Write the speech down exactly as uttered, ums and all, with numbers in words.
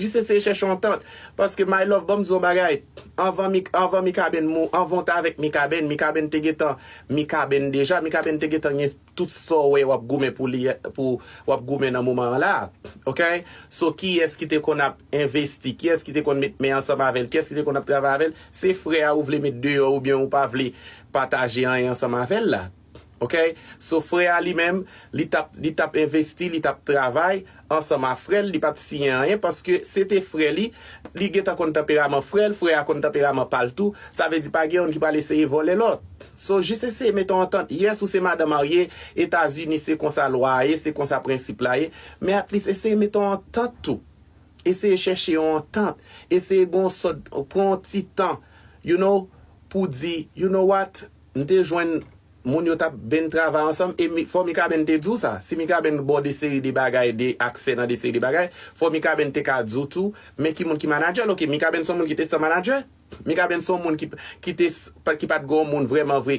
Jis eseye chèche yon antant. Paske my love, ban m di yon bagay. Anvan Mikaben mou, anvan w t avèk Mikaben, Mikaben te gentan Mikaben deja, Mikaben te gentan gen tout sa w wè w ap goumen pou li, pou w ap goumen nan moman an la. Ok? So, kiyès ki te konn ap envesti? Kiyès ki te konn met men ansanm avè l? Kiyès ki te konn ap travay avè l? Se frè a ou vle met deyò oubyen ou pa vle pataje anyen ansanm avè l la. Ok? So, frè a li menm, li t ap, li t ap envesti, li t ap travay ansanm a frè l, li pa t siyen anyen paske se te frè li, li gentan konn tanperaman frè l, frè a konn tanperaman pa l tou. Sa vle di pa gen youn ki pral eseye vòlè lòt. So, jis eseye mete yon antant. Yes, ou se madan marye, Etazini se konsa lwa a ye, se konsa prensip la ye. Men at least eseye mete yon antant tou. Eseye chèche yon antant. Eseye gon sòt, pran yon ti tan, you know, pou di, you know what, m te jwenn moun yo t ap ben travay ansanm, e fò Mikaben te di w sa. Si Mikaben ba w de seri de bagay, de aksè nan de seri de bagay, fò Mikaben te ka di w tou, men ki moun ki manadjè l, ok, Mikaben se yon moun ki te san manadjè. Mikaben se yon moun ki, ki te, ki pa t gen yon moun vrèman vre